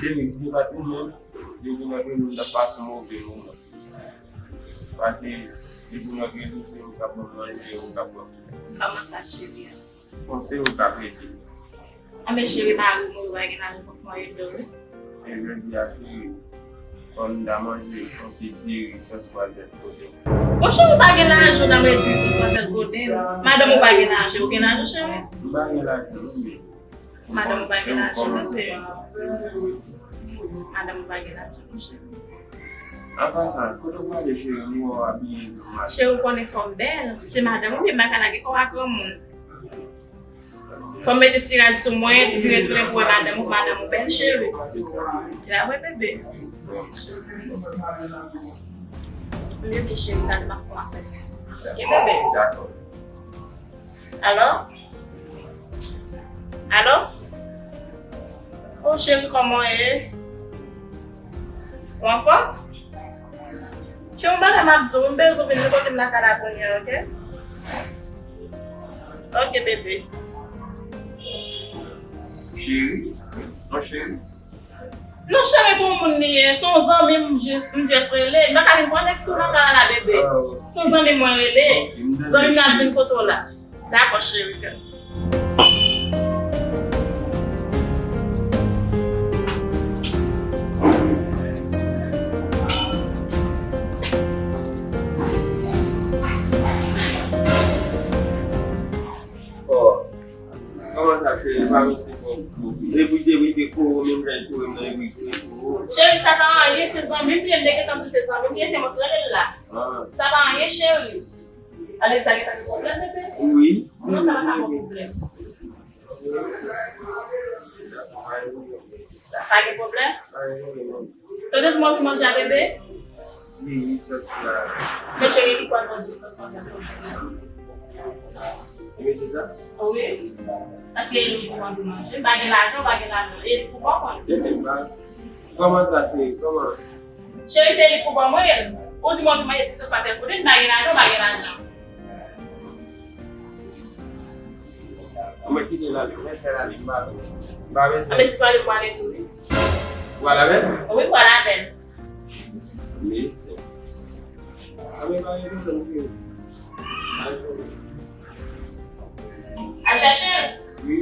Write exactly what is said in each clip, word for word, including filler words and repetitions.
Cheri, si te pa t ou menm, depi m antre nou, m t ap pase yon move moman. Pase, depi m antre nou, se ou k ap ban m manje, ou k ap ban m. Kòman sa, cheri? Bon, se ou k ap ede. Anben, cheri, mari m, ou pa gen lajan, fòk mwen ede w, wi. E jodi a, cheri, kòm m ta manje yon ti diri sòs pwazèt kote. Bon, cheri, ou pa gen lajan, ou ta manje diri sòs pwazèt kote. Madanm ou pa gen lajan, ou gen lajan, cheri? M pa gen lajan, non, men Madanm ou pa gen lajan, non, cheri. Madanm ou pa gen lajan, non, cheri. An pasan, kote w prale, cheri? M wè w abiye nòmal. Cheri, ou konnen fò m bèl. Se madanm ou, men m pa ka lage kò w ak granmoun. Fò m mete ti rad sou mwen, vire tounen pou wè madanm ou, madanm ou bèl, cheri. Se sa. La, wi, bebe. M leve, cheri, talè m ap fè yon apèl. Oke, bebe? Dakò. Alo? Alo? O cheri, kòman w ye? Ou anfòm? Cheri, yon bagay m ap di w, m bezwen w vin nan kote m lakay la kounye a, oke? Oke, bebe. Cheri? Mon cheri? Non, cheri, pou moun li ye. Se yon zanmi m, m jis, m jis rele. M pa ka vin pran nèg sou nan kay la, bebe. Ah, ok. Se yon zanmi mwen rele. Ok, m tande. Zanmi m nan ap vin kote w la. Dakò, cheri. Oh. Kòman sa, cheri? Pa mèsi pou, pou, e pou te, pou te kore menm jan kore m nan, e pou te kore. Cheri, sa pa anyen, se zanmi m li ye, m te gentan di se zanmi m li ye, se mwen k rele l la. Ah. Sa pa anyen, cheri. Ale, sa gentan gen pwoblèm, bebe? Wi. Non, sa pa ka gen pwoblèm. Pa gen pwoblèm? Tande, di mwen pou manje a, bebe? Di wi, sòs la. Men cheri, li pral manje sòs la. Ou mete sa? Wi. Paske li di mwen pou manje. M pa gen lajan, ou pa gen lajan. E li pou ban mwen. Bebe, m pa. Kòman sa, cheri? Kòman? Cheri, se li pou ban mwen. Ou di mwen pou manje ti sòs pastèk pou li, m pa gen lajan, ou pa gen lajan. Ou mèt kite l ale, ou mèt fè l ale, m pa bezwen. M pa bezwen. Anben, si w ale, m prale tou, wi. Ou prale avè l? Wi, m prale avè l. Mezanmi. Anben, pa gen pwoblèm, cheri. Pa gen pwoblèm. Al chèche l? Wi.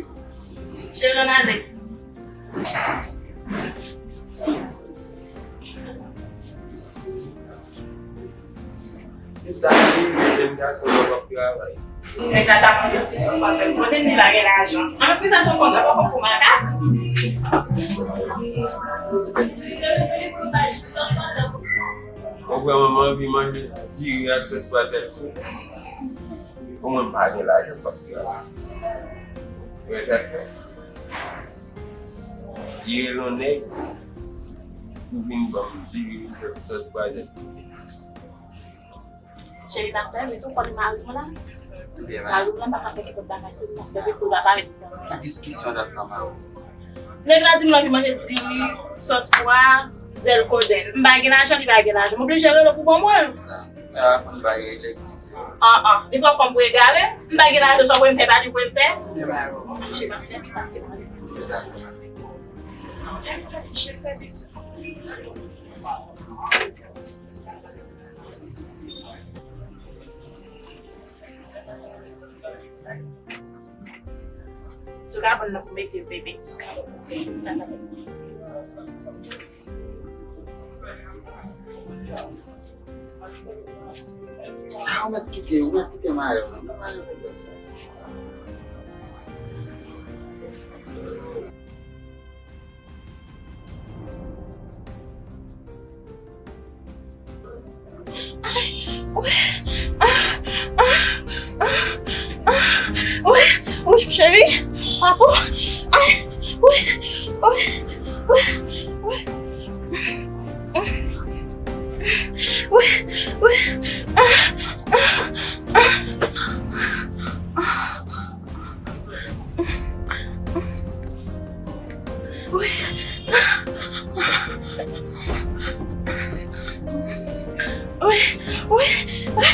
Cheri, ann ale. Se sa ki rive jèn gason nan k ap travay. Nèg la t ap manje ti sòs pastèk, konnen li pa gen lajan. Ann prezante yon fanm, sa pa fanm pou makak. Mwen vrèman, mwen anvi manje diri ak sòs pastèk tou. Pou mwen, m pa gen lajan, m p ap travay. Wè sa k fè. Li rele yon nèg pou vin ban m diri, sòs pwazon. Cheri, n ap fè, men tou konnen mari m la. Mari m la, m pa ka fè nenpòt bagay, se li m ap fè, men pou l pa parèt sa. Ki diskisyon w t ap fè ak mari w konsa? Nèg la di m l anvi manje diri, sòs pwa, zèl kodenn. M pa gen lajan, li pa gen lajan. M oblije rele w pou ban mwen l. Sa, men la konn bay legliz yo. An, an. Li pran fanm pou egare. M pa gen lajan, sa w voye m fè, pa li voye m fè. Mache, m ap fè vit paske m anvi. Fè vit, fè vit, cheri, fè vit. Sou kabòn nan pou mete bebe, sou kabòn pou mete, m ka fè. Ah, ou mèt kite, ou mèt kite mayo, non, mayo pou fè sa. Ay, wi, ah, ah, ah, ah, wi, wi, cheri, papa, ay, wi, wi, wi, wi, wi, wi, ah, ah, ah, ah. Wi. Wi, wi.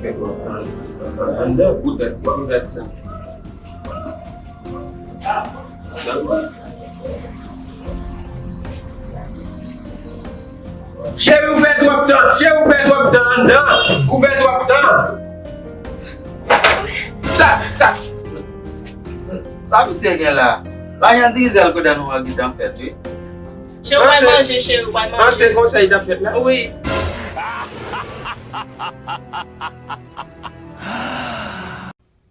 Anndan, poutèt, poutèt sa. Cheri, ou fè twòp tan. Cheri, ou fè twòp tan anndan. Ou fè twòp tan. Sa, sa, sa misye gen la? Lajan dizèl kote nou an gentan fèt, wi. Cheri, ou pral manje, cheri, ou pral manje. An, se konsa li t ap fèt la? Wi.